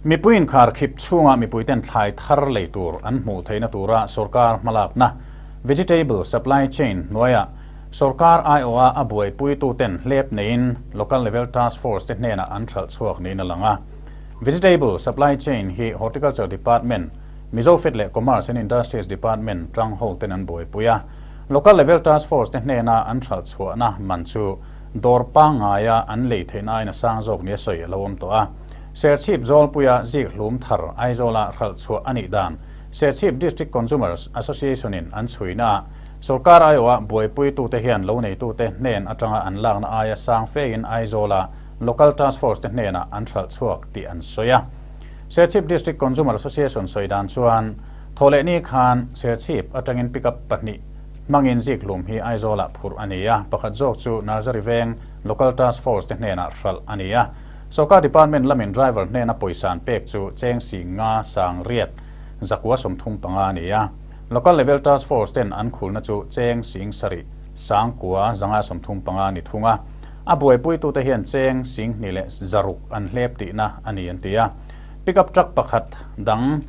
Mipui inkharkhip chhunga mipuiten thlai thar lei tur an hmuh theihna tura sorkar hmalakna Vegetable Supply Chain hnuaiah sorkar aiawha a buaipuituten hlep neiin Local Level Task Force te hnenah an hralh chhuak niin a lang a. Vegetable Supply Chain hi Horticulture Department, Mizofed leh Commerce and Industries Department tang hoten an buaipui a. Local Level Task Force te hnena an hralh chhuahna man chu dawr pangngaia an lei theihna aiin a sang zawk nia sawi a lo awm tawh a. Serchhip Zawlpuia Zikhlum thar Aizawla hralh chhuah a nih dan Serchhip District Consumers Association in an chhuina ah sorkar aiawha buaipuitute hian lo neitute hnen atanga an lakna aia sang fein Aizawla Local Task Force te hnenah an hralh chhuak tih an sawi a. Serchhip District Consumer Association sawi dan chuan Thawhlehni khan Serchhip atangin pickup pahnih hmangin Zikhlum hi Aizawlah phurh a ni a, pakhat zawk chu Nursery Veng Local Task Force te hnenah hralh a ni a. Sorkar Department lamin driver hnena pawisa an pek chu cheng 50 sangriat zakua 35 a ni a. Local Level Task Force ten an khulna chu cheng 70 sangkua zanga 35 a ni thung a. A buaipuitute hian cheng 20 leh 600 an hlep tihna a ni an ti a. Pickup truck pakhat dang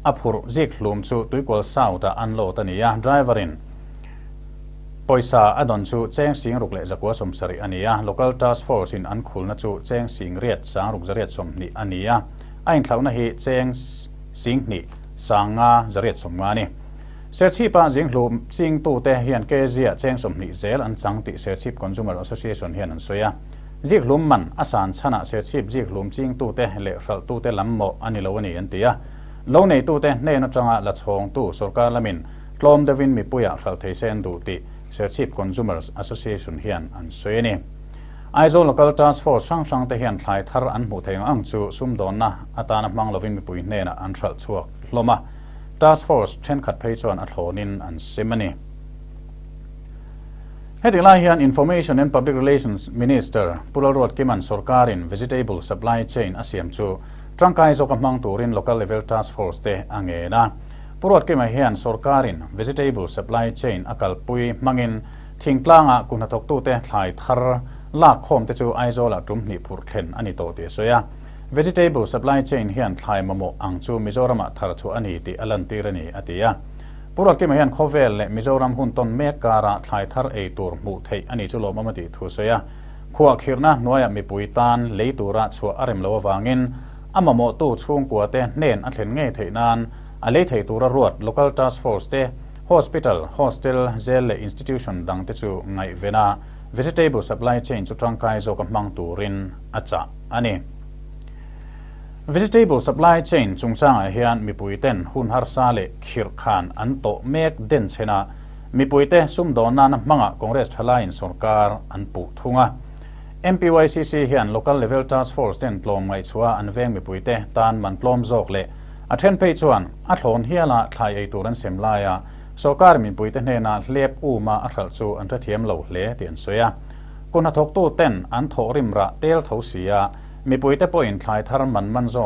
a phurh Zikhlum chu Tuikual South-ah an load a ni a, driver-in pawisa a dawn chu cheng 60 leh 170 a ni a, Local Task Force-in an khulna chu cheng 80 6 620 a ni a, a inthlauhna hi cheng 20 5 850 a ni. Serchhipa Zinghlum chingtute hian kg-ah cheng 20 zel an chang tih Serchhip Consumer Association hian an sawi a. Zikhlum man a san chhanah Serchhip Zikhlum chingtute leh hralhtute lam mawh a ni lo a ni an ti a. Lo neitute hnen atanga la chhawngtu sorkar lamin tlawm deuhin mipuiah hralh thei se an duh tih Serchhip Consumers Association hian an sawi a ni. Aizawl Local Task Force hrang hrangte hian thlai thar an hmuh theih ang ang chu sumdawnna atana hmang lovin mipui hnenah an hralh chhuak hlawm a. Task Force thenkhat phei chuan a thlawnin an sem a ni. Heti lai hian Information and Public Relations Minister Pu Lalruatkima'n sorkarin Vegetable Supply Chain a siam chu tangkai zawka hmang turin Local Level Task Force te a ngen a. Pu Ruatkima hian sorkarin Vegetable Supply Chain a kalpui hmangin thingtlanga kuhnathawktute thlai thar lak khawm te chu Aizawlah tum hnih phurh thlen a ni tawh tih a sawi a. Vegetable Supply Chain hian thlai mamawh ang chu Mizoramah thar chhuah a ni tih a lantir a ni, a ti a. Pu Ruatkima hian khawvel leh Mizoram hun tawn mek karah thlai thar ei tur hmuh theih a ni chu lawmawm a tih thu sawi a. Khuahkhirhna hnuaiah mipui tan lei tura chhuah a rem lo avangin a mamawhtu chhungkuate hnen a thlen ngei theih nan a lei thei tura ruat Local Task Force te, Hospital, Hostel, Jail leh Institution dangte chu ngaihven a, Vegetable Supply Chain chu tangkai zawka hmang turin a chah a ni. Vegetable Supply Chain chungchangah hian mipuiten hun harsa leh khirh khan an tawh mek den chhen a, mipuite sumdawn nana hmangah Congress thalaiin sorkar an puh thung a. MPYCC hian Local Level Task Force ten tlawm ngaihchhuah an veng mipuite tan man tlawm zawk leh a then phei chuan a thlawn hiala thlai ei tur an sem laia sorkar mipuite hnena hlep uma a hralh chu an hrethiam lo hle tih an sawi a. Kun hnathawktu ten an thawh rim rah tel tho si a, mipuite pawhin thlai thar man man zawk.